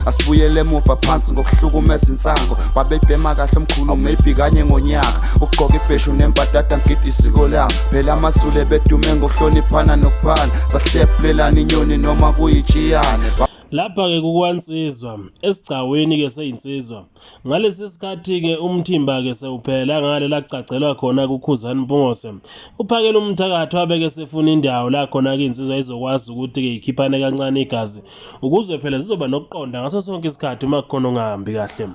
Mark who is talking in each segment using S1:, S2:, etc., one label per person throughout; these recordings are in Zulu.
S1: Asibuyele emuva phansi ngokuhlukumeza insango. Babebhema kahle omkhulu maybe kanye ngonyaka. Ukugqoka ibheshu nembadada ngigida isiko lami. Phela amaZulu ebedume ngokuhloniphana nokuphana. Sahlephulelana inyoni noma kuyitshiyane.
S2: Lapha-ke kukwansizwa, esigcawini-ke seyinsizwa. Ngalesi sikhathi-ke umthimba-ke sewuphela ngale la kugcagcelwa khona kuKhuzani Mpungose. Uphakela umthakathi wabe-ke sefuna indawo la khona-ke insizwa izokwazi ukuthi-ke ikhiphane kancane igazi ukuze phela zizoba nokuqonda ngaso sonke isikhathi uma kukhona ongahambi kahle.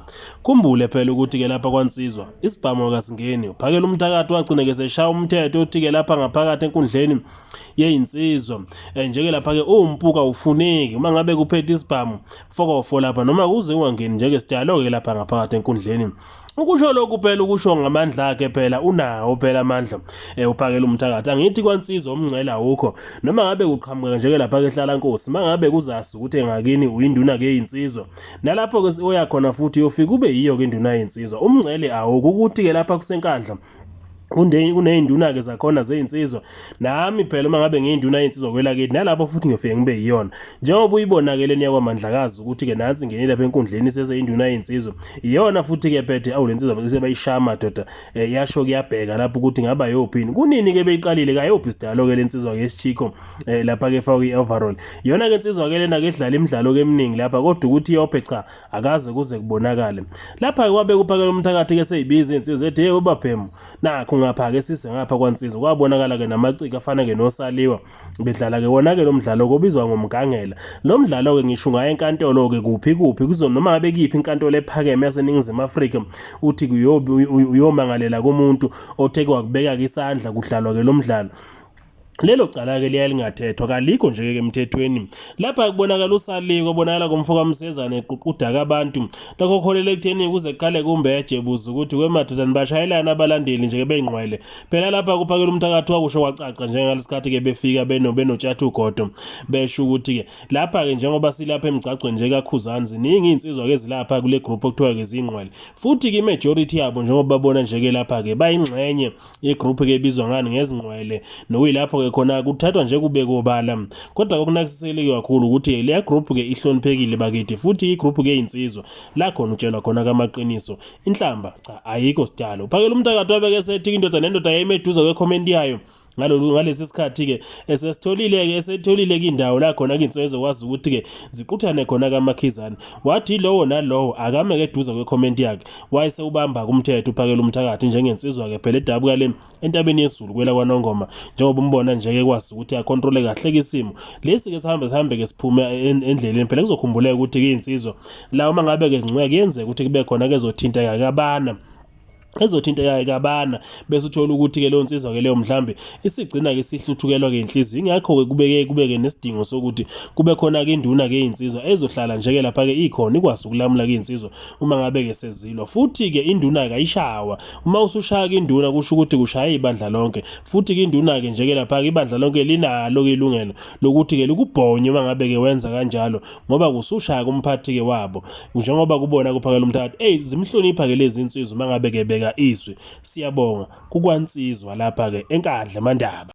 S2: Khumbule phela ukuthi-ke lapha kwansizwa isibhamu kasingeni. Uphakela umthakathi wagcina-ke seshaya umthetho uthi-ke lapha ngaphakathi enkundleni yeyinsizwa njeke lapha-ke uwumpuka ufuneki uma ngabe kuphethe isibhamu fokofo lapha noma kuze ungangeni njeke sidalo-ke lapha ngaphakathi enkundleni. Ukusho lokhu phela ukusho ngamandla akhe phela unawo phela amandla uphakela umthakathi. Angithi kwansizwa umngcele awukho noma ngabe kuqhamuka njeke lapha ke hlala nkosi mangabe kuzazi ukuthi engakini uyinduna ke insizwa nalapho ke oya khona futhi uyofika ube yiyo ke induna yensizwa umngcele awukho ukuthi ke lapha kusenkandla kuney'nduna-ke zakhona zey'nsizwa nami phela uma ngabe ngiyinduna yey'nsizwa kwelakithi nalapho futhi ngiyofike ngibe yiyona njengoba uyibona-ke leni yakwamandlakazi ukuthi-ke nansi ingenile lapha enkundleni seseyinduna yey'nsizwa iyona futhi-ke phethe awu le nsizwa sebayishaya madoda um yasho kuyabheka lapho ukuthi ngaba yophi yini kunini-ke beyiqalile kayophi sidalo-ke le nsizwa-ke esichikho um lapha-ke efakwe i-overall iyona-ke insizwa-ke lena-ke edlala imidlalo-ke eminingi lapha kodwa ukuthi yophe cha akaze kuze kubonakale lapha-ke kwabe kuphakela umthakathi-ke seyibiza iy'nsizwa ethi hey ubabhemu nakho ngapha-ke sise ngapha kwansizwa kwabonakala-ke namaciko afana-ke nosaliwa bedlala-ke wona-ke lo mdlalo kobizwa ngomgangela lo mdlalo-ke ngisho ungaya enkantolo-ke kuphi kuphi kuzo noma ngabe kuyiphi inkantolo ephakeme yaseNingizimu Afrika uthi uyomangalela kumuntu othe kwakubeka-ke isandla kudlalwa-ke lo mdlalo. Lelo cala-ke liyaye lingathethwa kalikho nje-ke emthethweni. Lapha kubonakala uSaliko obonakala kumfo kaMsezane eququdaka abantu. Lokho kuholela ekutheni kuze kuqale kumbeje buza ukuthi wemadoda nibashayelana abalandeli nje beyingqwele. Phela lapha kuphakela umthakathi wakusho kwacaca njengalesikhathi-ke befika benotshatha ugodo besho ukuthi-ke lapha-ke njengoba silapha emgcagcweni nje kaKhuzani ziningi iy'nsizwa-ke ezilapha kule group okuthiwa-ke ziyingqwele. Futhi-ke i-majority yabo njengoba babona nje-ke lapha-ke bayingxenye Igroup ke ibizwa ngani ngezingqwele nokuyilapho ke khona kuthathwa nje kube kobala kodwa okunakiseleke kakhulu ukuthi leya group ke ihloniphekile bakithi futhi igroup ke insizwa la khona utshelwa khona kamaqiniso inhlamba cha ayikho sidalo uphakela umntakade wabeke sethi indoda nendoda yayimeduze kwecomment yayo ngalolu ngalesi sikhathi ke esesitholile ke esetholile ke indawo la khona ke insizwa ezokwazi ukuthi ke ziquthane khona kaMakhizane wathi lowo nalowo akame ke eduze kwecomment yakhe Wayesewubamba kumthetho uphakela umthakathi njengensizwa-ke phela edabuka le entabeni yezulu kwela kwaNongoma njengoba umbona nje-ke kwazi ukuthi akhontrole kahle-ke isimo lesi-ke sihambe sihambe-ke siphume endleleni phela kuzokhumbuleka ukuthi-ke iy'nsizwa la uma ngabe-ke zincweka kuyenzeka ukuthi kube khona kezothinteka kabana ezothinteka kabana bese uthola ukuthi ke leyo nsizwa ke leyo mhlambe isigcina ke sihluthukelwa ke inhliziyo ingakho ke kubeke kubeke nesidingo sokuthi kube khona ke induna ke insizwa ezohlala nje ke lapha ke ikhona ikwazi ukulamula ke insizwa uma ngabe-ke sezilwa futhi-ke induna-ke ayishawa uma usushaya-ke induna kusho ukuthi kushaya ibandla lonke futhi-ke induna-ke nje-ke lapha-ke ibandla lonke linalo-ke ilungelo lokuthi-ke likubhonye uma ngabe-ke wenza kanjalo ngoba kusushaya kumphathi-ke wabo njengoba kubona kuphakela umthakathi eyi zimhlonipha-ke lezi nsizwa uma ngabe-ke beka izwi siyabonga kukwansizwa lapha-ke enkandla emandaba.